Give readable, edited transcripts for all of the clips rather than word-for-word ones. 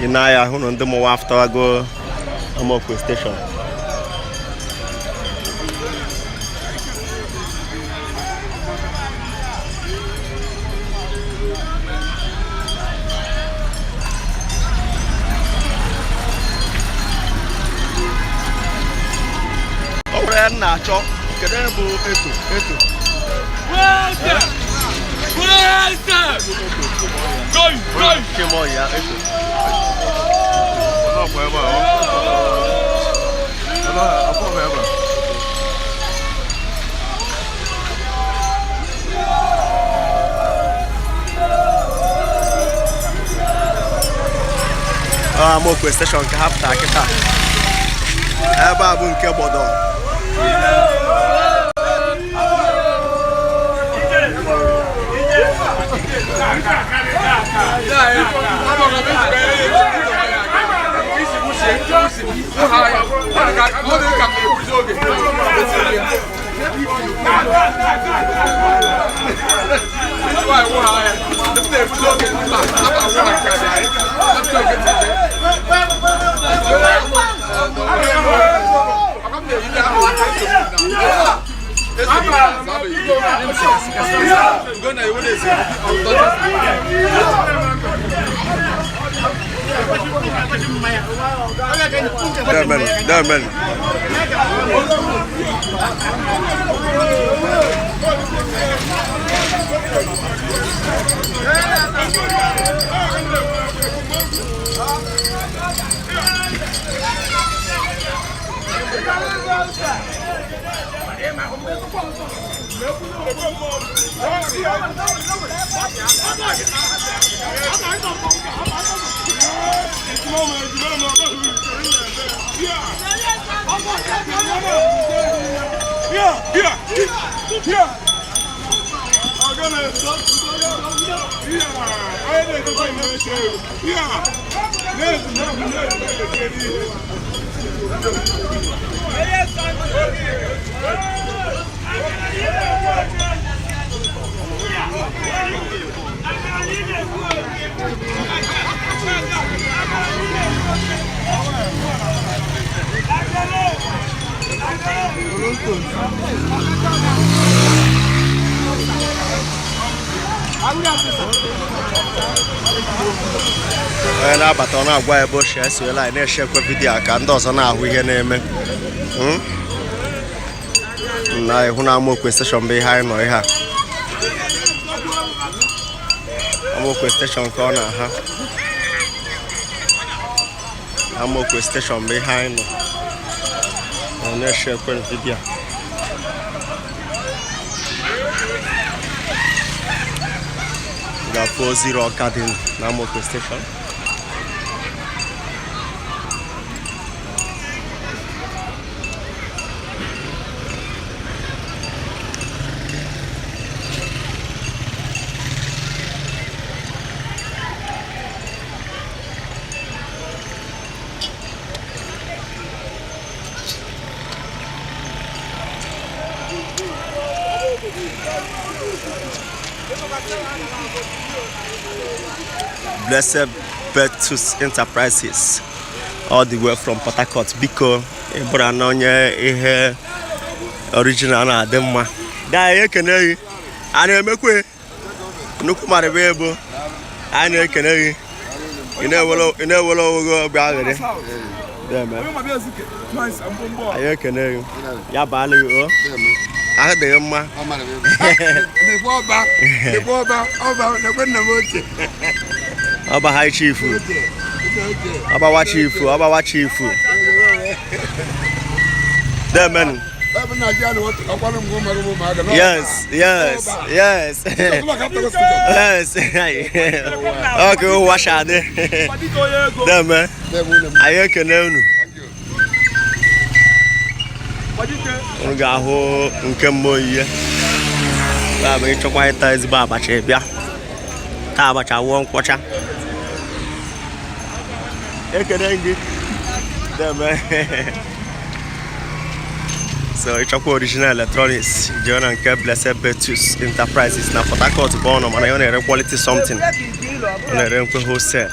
Ị na-aya hụ na ndị mụwa aftawago Amokwe station. Ọ nwere ya m na-achọ. Kedu ebe bụ Eto Eto? Chimoya Eto. Amokwe station ka ha pụtara kịta. Ebe a bụ nke gbọdọ. Demen, demen. Onye na-abata ọ na-agwa ebe o si esoela anyị na-eshekwa vidiyo a ka ndị ọzọ na-ahụ ihe na-eme. Na ịhụ na Amokwe station bụ ihe anyị nọ ihe a. Amokwe station ka ọ na-aha. Amokwe station bụ ihe anyị nọ. Ọ na-eshekwa vidiyo a. Ga-afụ ozi ọka dị na Amokwe station. Blessed Betus Enterprises all the way from Port Harcourt. Biko, ị bụrụ na onye ihe original na-adị mma. Daa ekene gị. A na-emekwe nnukwu mmadụ bụ ebo. A na-ekene gị. Ị na-ewere onwe gị obi aghịrị. Anyị ekene gị. Ya baala gị o. Ahụ dị gị mma. Ọba high chief. Ọbawa chief, ọbawa chief. Demen. Yes, yes, yes. Yes. Okay, ụwa shadị. Deme. Anyị ekene unu. Unu ga-ahụ nke mmụọ ihe. Ya bụ ịchọkwa ịta ezigbo abacha bịa. Taa abacha wụọ nkwọcha. Ekene gị. Deme. So ịchọkwa original electronics jee na nke Blessed Betus Enterprises na Port Harcourt bụ ọnọ, mana ọ na-ere quality something. Ọ na-ere nkwe wholesale.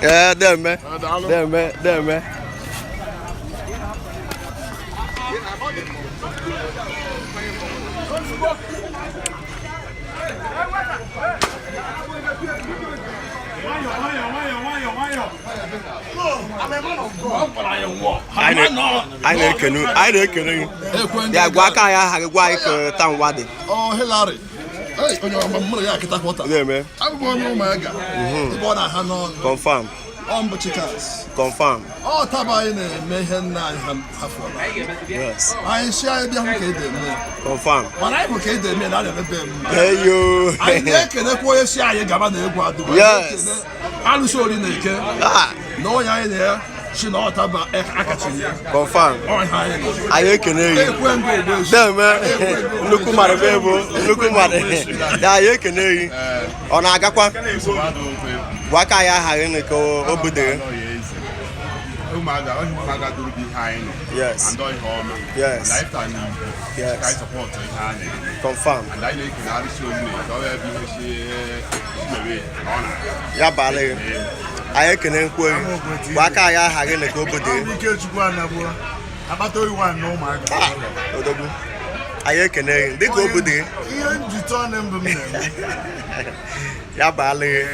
Ee, deme. Daalụ. Deme, deme. Anyị na-ekene, anyị na-ekene gị. Ya gwa aka anyị aha gị, gwa anyị ka taa nwa dị. Ọ Hillary. Hey, onye ọma mụrụ ya akịta kwọta. Deme. Abụ m onye ụmụaka. Ebe ọ na-aha n'ọnụ. Confirm. Ọ mbụ Chikas. Confirm. Ọ taba anyị na-eme ihe nna anyị ha hafụrụ. Yes. Anyị si anyị bịa hụ ka ede eme. Confirm. Mana anyị hụ ka ede eme na a na-emebe eme. Hey yo. Anyị na-ekenekwa onye si anyị gaba na egwu adụba. Yes. Alụsị ori na-eke. Ah, Na onye anyị na ya si na ọ taba akachiri ya. confirm. Ọ ihe anyị nọ. Anyị ekene gị. Ekwe ngwa ogbu ezu. Deme, nnukwu mmadụ bụ ebo, nnukwu mmadụ. Ya anyị ekene gị. Ọ na-agakwa? Gwa aka anyị aha gị na ka o bude gị. Ụmụaka, ọhịa ụmụaka duru bụ ihe anyị nọ. Yes. And ọhịa ọma. Yes. And anyị pụtara n'igwe. Yes. Ka anyị support ihe a na-eme. Confirm. And anyị na-ekele arụsị olu na-eke ọ bụ ebe ihe si mere na ọ na-aga. Ya baala gị. Anyị ekene nkwu gị. Gwa aka anyị aha gị na ka o bude gị. Ikechukwu anagbuo akpata oyi nwaanyị na ụmụaka. Ah, odogwu. Anyị ekene gị dịka o bude gị. Ihe njitọ ọnụ mbụ m na-eme. Ya baala gị.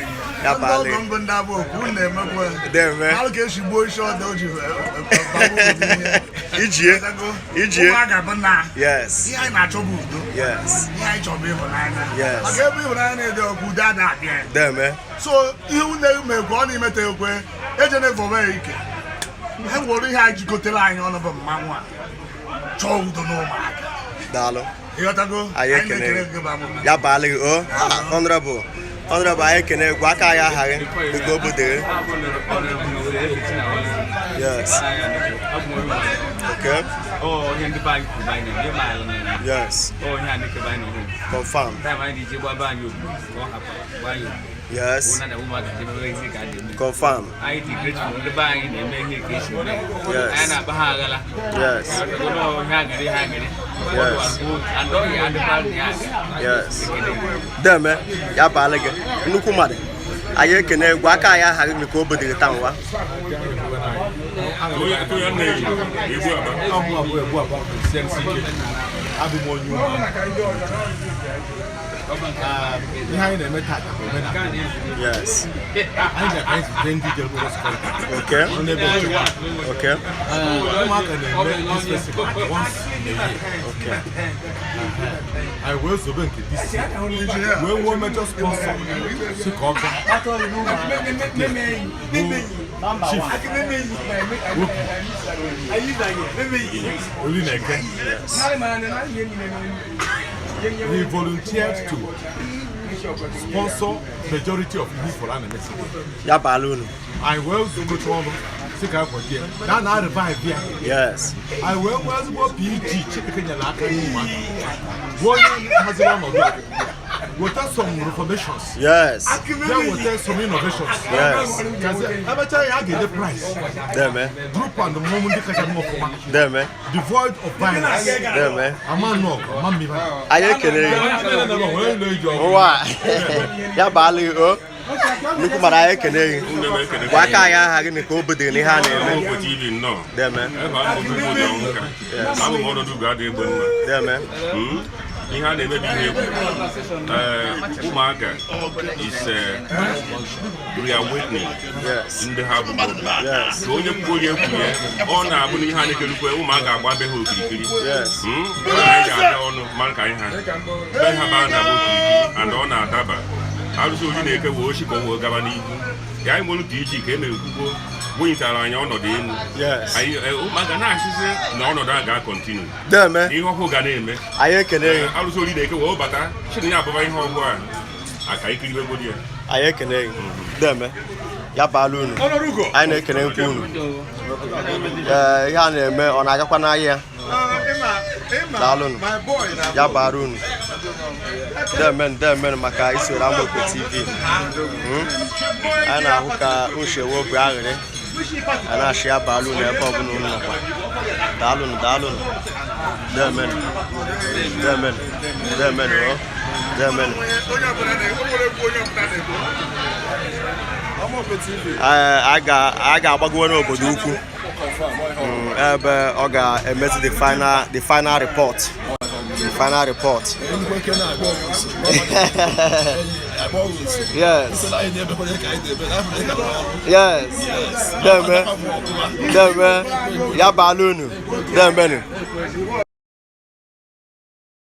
Ya Ndị baala ọgọ gị. mbụ ndị abụ okwu unu na-emekwa. Deme. Alụ ka esi gbuo isi ọdọ o ji wee Ijie. Ijie. Ụmụaka bụ na Yes. ihe anyị na-achọ bụ udo. Yes. Ihe anyị chọrọ bụ ịhụnanya. Yes. Maka ebe ịhụnanya na-ede ọkụ udo ada abịa ya. Deme. So ihe unu emekwe ọ na-imeta ekwe eje na-evobe ya ike. E nwere ihe anyị jikọtara anyị ọnụ bụ mmanwụ a. Chọọ udo n'ụmụaka. Daalụ. Ịghọtago? Anyị ekene na-ekele gị. gị bụ amụma. Ya baala gị o. Ah, honorable. Honorable, anyị ekene gị. Gwa aka anyị aha gị dịka o bude gị. Yes. Okay. Ihe ndị be anyị kwuru anyị na-eme ma ala na Yes. ọ ihe a na-ekebe anyị n'onwe Confirm. time anyị ji gba be anyị okwu ka ọ hapụ gba anyị okwu Yes. bụ na ụmụaka ji emebe ihe ka a na-eme. Confirm. Anyị dị grateful ndị be anyị na-eme ihe ka esi eme. Yes. Anyị na-akpa ha aghala. Yes. Ihe agịrị ihe agịrị. Yes. And ọ ya adịkwa na ya aga. Yes. Deme, ya baala gị. Nnukwu mmadụ. Anyị ekene gwa aka anyị aha gị ka o bude gị taa nwa. Abụ m onye ụmụaka. Ihe anyị na-eme tata bụ omenala. Yes. Anyị bịara ka anyị zute ndị jere ụlọ. Okay. Ọrụ n'ebe nchekwa. Okay. Ụmụaka na-eme this festival once in a year. Okay. Anyị wee zobe nke this year wee nwee major sponsor si ka ọ gaa bụ Chief Obi Olineke. He volunteered to sponsor majority of ihe for ana Mexico. Ya baala unu. Anyị wee zukọta ọnụ si ka akwado ya na na revive ya. Yes. Anyị wee nwee ezigbo PG Chineke nyere aka n'ụmụaka bụ onye haziri ọnọdụ a weta some reformations. Yes. Ya weta some innovations. Yes. Kazi emechaa ya, a ga-enye prize. Deme. Group and mmọnwụ ndị kacha mma ọfụma. Deme. Devoid of violence. Deme. Ama nnọọ ama mmiri. Anyị ekele gị. Nwa ya baala gị o. Nnukwu mmadụ, anyị ekele gị. Gwa aka anyị aha gị na ka o bude gị n'ihe a na-eme. Amokwe TV nnọọ. Deme. Ebe a bụ Chukwu dị ọnwụ ka. Abụ m ọnọdụ ugo adịghị egbe mma. Deme. Ihe a na-eme bụ ihe egwu. Ee, ụmụaka is reawakening Yes. ndị ha bụ. Yes. Ka onye kwuo onye ekwu ya, ọ na-abụ na ihe a na-ekelukwe ụmụaka agba be ha okirikiri. Yes. Anyị ga-abịa ọnụ mara ka anyị ha be ha ba na-agba okirikiri and ọ na-adaba. Arụsị ori na-eke wee ochi ka o wee gaba n'ihu ya. Anyị nwere PG ka e mere kwukwo wenyitara anyị ọnọdụ elu. Yes. Anyị ụmụaka na-asịsị na ọnọdụ a ga-continue. Deme. Na ihe ọhụụ ga na-eme. Anyị ekele gị. Arụsị ori na-eke wee bata si na ya abụba ihe ọhụụ a aka ikiribegodi ya. Anyị ekele gị. Deme. Ya baala unu. Anyị na-ekele nkwa unu. Ee, ihe a na-eme ọ na-agakwa n'ahịa. Daalụnụ. Ya bara unu. Demen, demen maka isoro Amokwe TV. Anyị na-ahụ ka ushewe obi aghịrị a na-achị. Ya baala unu ebe ọbụla unu nọkwa. Daalụnụ, daalụnụ. Demen, demen, demen o demen. Onye ọbụla na-ekwu, o nwere egwu onye ọbụla na-ekwu. A ga-agbagowe n'obodo ukwu ebe ọ ga-emezi the final report, the final report. Yes, deme, deme, ya baala unu, demenu.